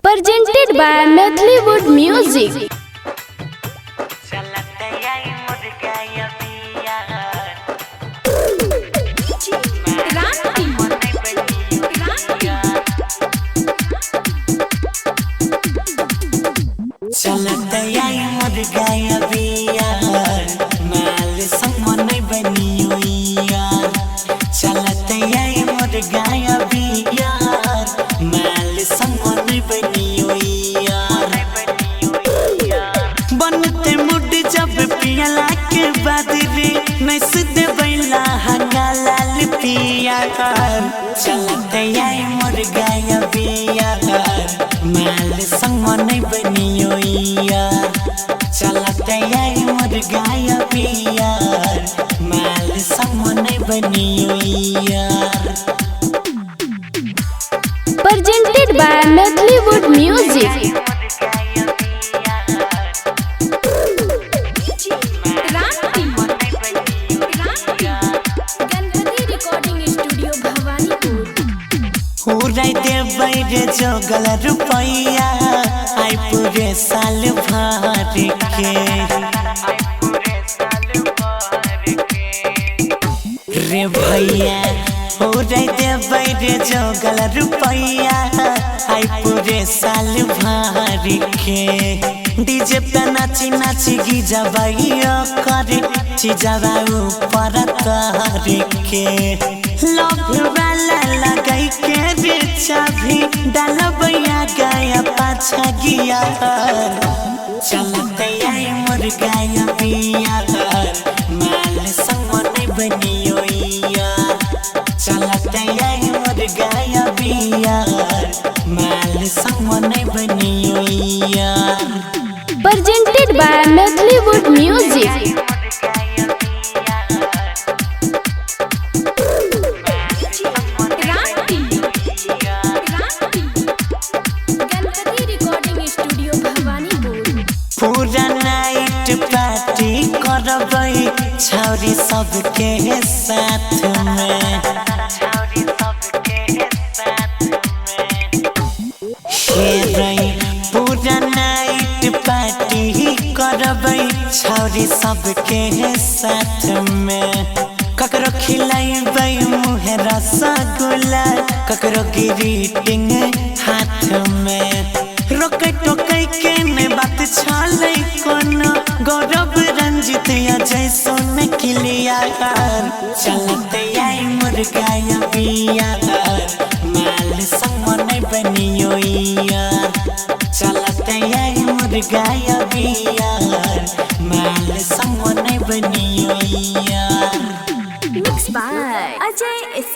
Presented by Maithili Music. चलत आई मोर गाया बियार, माल संग नहीं बनियो यार। चलत आई मोर गाया बियार, माल संग नहीं बनियो यार। बनते मुड जब पियला के बाद रे, नैस देवैला हंगा लाल पिया। चलत आई मोर गाया बियार, माल संग नहीं बनियो यार। चलत आई मोर गाया बियार, माल संग नहीं बनियो यार। Presented by Maithili Music. Ganpati Recording Studio, Bhawanipur. उड़ाई देबै रे जोगल रुपैया, आई पूरे साल भर के। रे भैया उड़ाई देबै रे जोगल रुपैया, आई पूरे साल भर के। डीजे पे नाची नाची गिजबैयो करे, चिजवा ऊपर तर के। लव वाला लगाई के रे चाबी, डालबैया गाया पाछा गिया। चलत आई मोर गाया बियार, माल संग नहीं बनियो यार। चलत आई मोर गाया बियार, माल संग नहीं बनियो यार। Presented by Maithili Music. Ganpati Recording Studio, Bhawanipur. पूरा नाइट पार्टी करबै छौरी सबके साथ में। हेरै पूरा नाइट पार्टी करबै छौरी सबके साथ में। ककरो खिलाइबै मुहे रसगुल्ला, ककरो ग्रीटिंग हाथ में। रोकै टोकै के ने बात छलै कोनो, गौरव रंजित अजय सोन क्लियर। चलत आई मोर गाया बियार, माल संग नहीं बनियो यार। चलत आई मोर गाया बियार, माल संग नहीं बनियो यार। Mixed by Ajay S.